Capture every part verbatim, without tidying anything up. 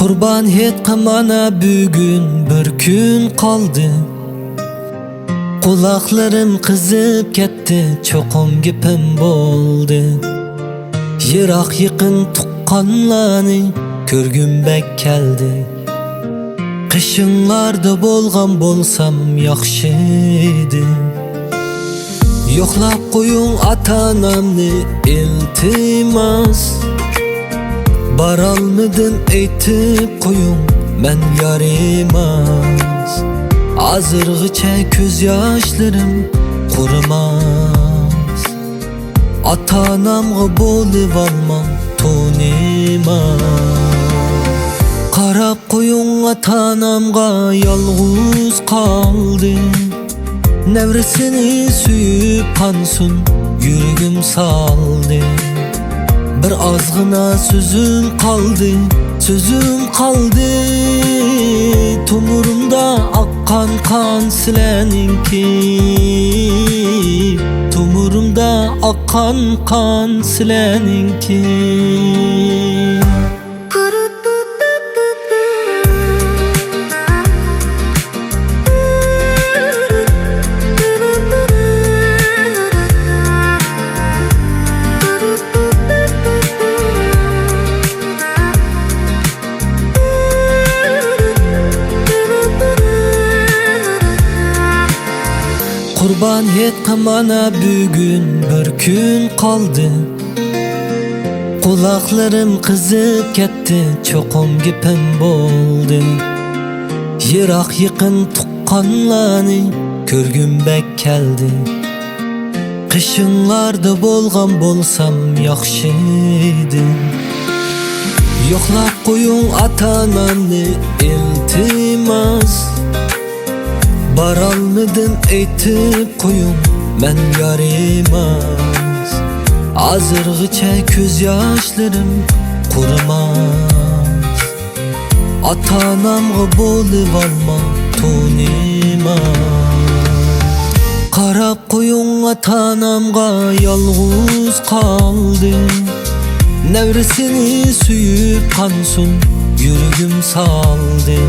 قۇربان ھېيتقا مانا بۈگۈن بىر كۈن قالدى. قۇلاقلىرىم قىزىپ كەتتى، چوقۇم گېپىم بولدى. يىراق يېقىن تۇغقانلارنى كۆرگۈم بەك كەلدى. قېشىڭلاردا بولغان بولسام ياخشى ئىدى. يوقلاپ قويۇڭ ئاتا-ئانامنى، ئىلتىماس. بارالمىدىم ئېيتىپ قويۇڭ، مەن يارىماس. ھازىرغىچە كۆز ياشلىرىم قۇرۇماس. ئاتا-ئانامغا بولۇۋالماڭ تونۇماس. قاراپ قويۇڭ، ئاتا-ئانامغا يالغۇز قالدى. نەۋرىسىنى سۆيۈپ قانسۇن يۈرىكىم سالدى. بىر ئازغىنا سۆزۈم قالدى، سۆزۈم قالدى. تومۇرۇمدا ئاققان قان سىلەرنىڭكى. تومۇرۇمدا ئاققان قان سىلەرنىڭكى. قۇربان ھېيتقا مانا بۈگۈن بىر كۈن قالدى. قۇلاقلىرىم قىزىپ كەتتى، چوقۇم گېپىم بولدى. يىراق يېقىن تۇغقانلارنى كۆرگۈم بەك كەلدى. قېشىڭلاردا بولغان بولسام ياخشى ئىدى. يوقلاپ قويۇڭ ئاتا-ئانامنى، ئىلتىماس. بارالمىدىم ئېيتىپ قويۇڭ، مەن يارىماس. ھازىرغىچە كۆز ياشلىرىم قۇرۇماس. ئاتا-ئانامغا بولۇۋالماڭ تونۇماس. قاراپ قويۇڭ، ئاتا-ئانامغا يالغۇز قالدى. نەۋرىسىنى سۆيۈپ قانسۇن يۈرىكىم سالدى.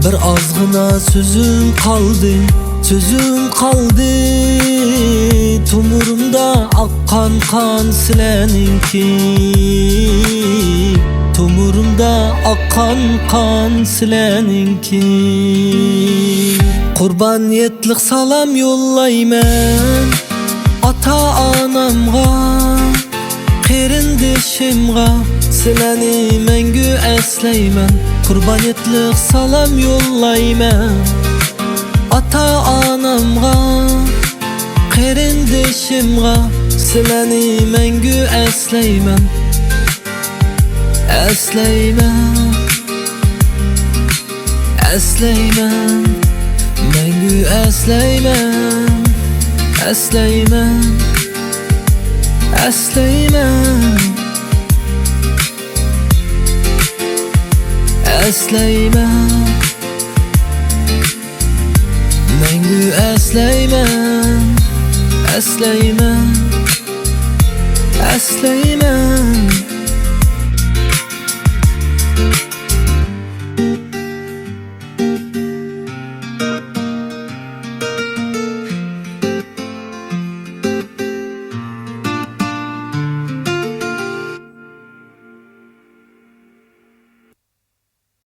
بىر ئازغىنا سۆزۈم قالدى، سۆزۈم قالدى. تومۇرۇمدا ئاققان قان سىلەرنىڭكى. تومۇرۇمدا ئاققان قان سىلەرنىڭكى. قۇربان ھېيتلىق سالام يوللايمەن ئاتا-ئانامغا، قېرىندىشىمغا. سىلەرنى مەڭگۈ ئەسلەيمەن. قۇربان ھېيتلىق سالام يوللايمەن ئاتا-ئانامغا، قېرىندىشىمغا. سىلەرنى مەڭگۈ ئەسلەيمەن. ئەسلەيمەن، ئەسلەيمەن، مەڭگۈ ئەسلەيمەن. ئەسلەيمەن، ئەسلەيمەن، ئەسلەيمەن، مەڭگۈ ئەسلەيمەن. ئەسلەيمەن، ئەسلەيمەن،